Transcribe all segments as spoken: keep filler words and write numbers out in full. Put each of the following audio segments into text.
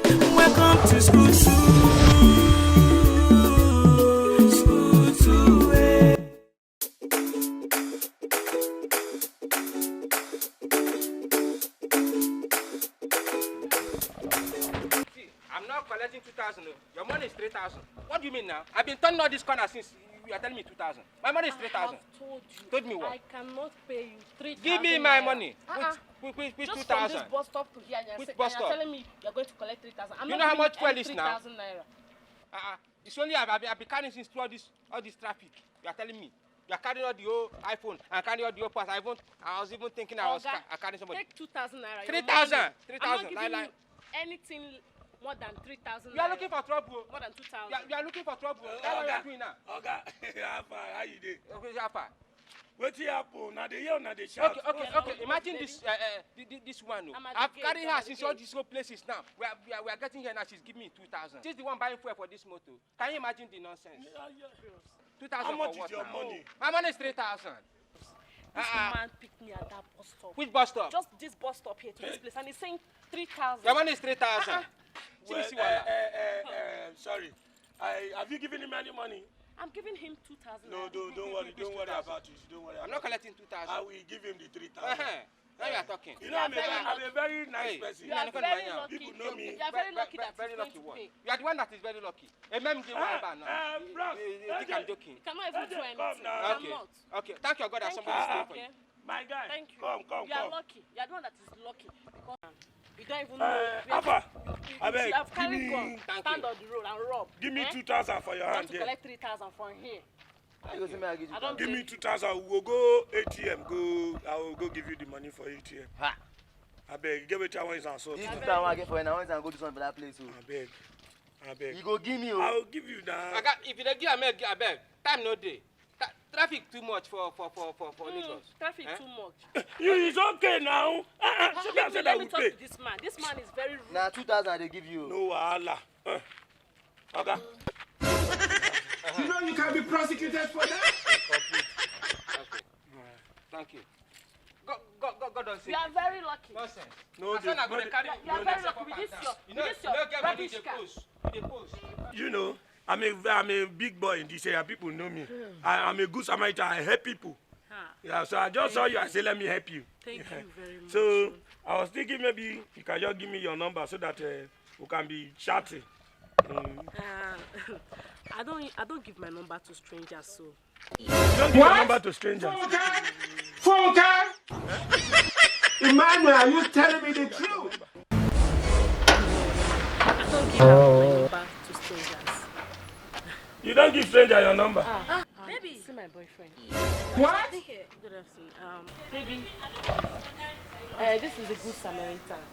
Welcome to school two. School two, eh. See, I'm not collecting two thousand. Oh. Your money is three thousand. What do you mean now? I've been turning all this corner since you are telling me two thousand. My money is three thousand. I have told you. Told me what? I cannot pay you three thousand. Give me my money. Uh-uh. Which, which, which, which two thousand? Just from this bus stop to here, and you're, which bus stop? You're telling me you're going to collect three thousand. I'm not giving you any three thousand naira. You know how much fuel is now? Uh-uh. It's only I've, I've, I've been carrying since through all this, all this traffic. You are telling me. You are carrying all the old iPhone and carrying all the old parts. I even, I was even thinking I was, Oga, ca-, I carrying somebody. Take two thousand naira. Your money. Three thousand. Three thousand. I'm not giving you anything more than three thousand naira. You are looking for trouble. More than two thousand. You are, you are looking for trouble. Uh, that's what you are doing now. Oga, how far? How you dey? Okay, how far? Wetin happen? Una dey hear, una dey shout. Okay, okay, okay. Imagine this, uh, uh, thi-, thi-, this one. Oh. I've carried her since all these whole places now. We are, we are, we are getting here now. She's giving me two thousand. She's the one buying fuel for this motor. Can you imagine the nonsense? Yeah, yeah. Two thousand for what now? How much is your money? My money is three thousand. This man picked me at that bus stop. Which bus stop? Just this bus stop here to this place, and he's saying three thousand. Your money is three thousand. Uh-uh. Well, eh, eh, eh, eh, sorry. I, have you given him any money? I'm giving him two thousand. No, don't, don't worry, don't worry about it. Don't worry about it. I'm not collecting two thousand. I will give him the three thousand. Uh-huh. Now you are talking. You know, I'm a very, I'm a very nice person. You are very lucky. People know me. You are very lucky that he's going to pay. You are the one that is very lucky. A man dey worry about now. Eh, eh, bros, you think I'm joking? You cannot even do anything. Okay. Okay. Thank your God that somebody is paying for you. My guy, come, come, come. You are lucky. You are the one that is lucky because you don't even know. Alpha, abeg, you have carried gun, stand on the road and rob. Give me two thousand for your hand there. You want to collect three thousand from here. How you go say make I give you two thousand? Give me two thousand, we go go A T M, go, I will go give you the money for A T M. Ha! Abeg, you get wetin I wan use am sort? This two thousand I get for you, I wan use am go do something for that place o. Abeg, abeg. You go give me o. I will give you na. Oga, if you dey give, abeg, abeg. Time no dey. Traffic too much for, for, for, for, for Lagos. Traffic too much. You, it's okay now. Uh-uh. Let me talk to this man. This man is very rude. Na two thousand I dey give you. No wahala. Uh. Oga. You know you can be prosecuted for that. Thank you. God, God, God, God don save you. You are very lucky. Nonsense. No, you are very lucky with this your, with this your rubbish car. You know, I'm a, I'm a big boy in this area. People know me. I, I'm a good Samaritan. I help people. Yeah, so I just saw you. I say, let me help you. Thank you very much. So I was thinking maybe you can just give me your number so that, uh, we can be chatting. Mm. Uh, I don't, I don't give my number to strangers, so. You don't give your number to strangers. Funke! Funke! Emmanuel, are you telling me the truth? I don't give out my number to strangers. You don't give stranger your number? Ah, baby. See my boyfriend. What? Good afternoon. Um, baby. Uh, this is a good Samaritan.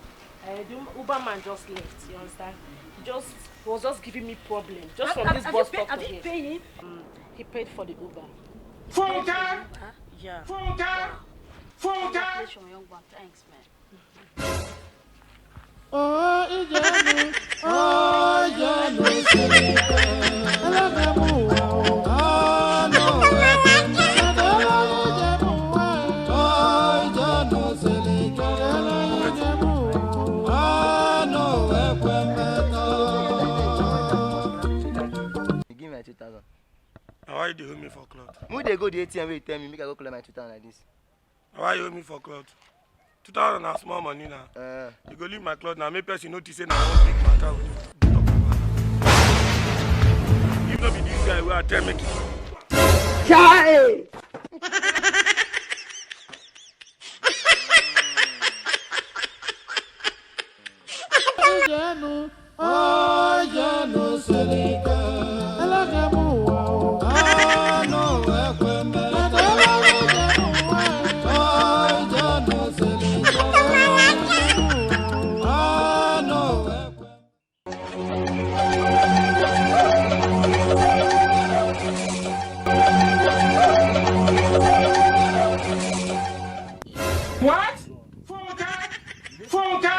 Uh, the Uber man just left, you understand? He just, he was just giving me problem. Just from this bus stop to here. Have you paid him? Um, he paid for the Uber. Funke! Huh? Yeah. Funke! Funke! Congratulations, young man. Thanks, man. Oh, Ijenu, oh, Ijenu, Selika. Elakemu, oh, no, Ijenu, oh, Ijenu, Selika. Elakemu, oh, no, Ekwemeta. You give me two thousand. Now why you dey hold me for cloth? Who dey go the A T M wey you tell me make I go collect my two thousand like this? Why you hold me for cloth? Two thousand na small money na. Eh. You go leave my cloth na, make person notice say na one big matter we dey talk about. If no be this guy wey I tell make you. Chai! Ijenu, oh, Ijenu, Selika. Elakemu, oh, no, Ekwemeta. Ijenu, oh, Ijenu, Selika. Oh, no, Ekwemeta. What? Funke? Funke?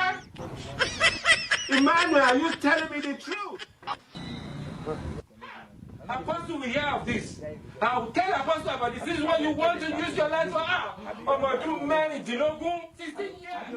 Emmanuel, are you telling me the truth? Apostle will hear of this. I will tell Apostle about this. This is what you want to use your life for. Ah, ọmọ ọdún mẹ́rìndínlógún, sixteen years.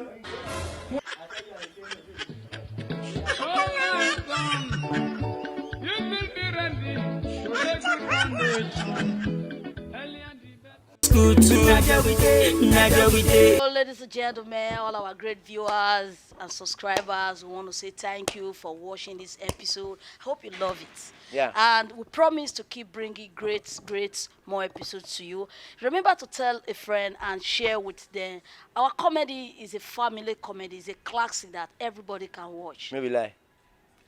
School two. Naija we dey, Naija we dey. So, ladies and gentlemen, all our great viewers and subscribers, we want to say thank you for watching this episode. I hope you love it. Yeah. And we promise to keep bringing great, great more episodes to you. Remember to tell a friend and share with them. Our comedy is a family comedy. It's a classic that everybody can watch. No be lie.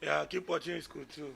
Yeah, keep watching School two.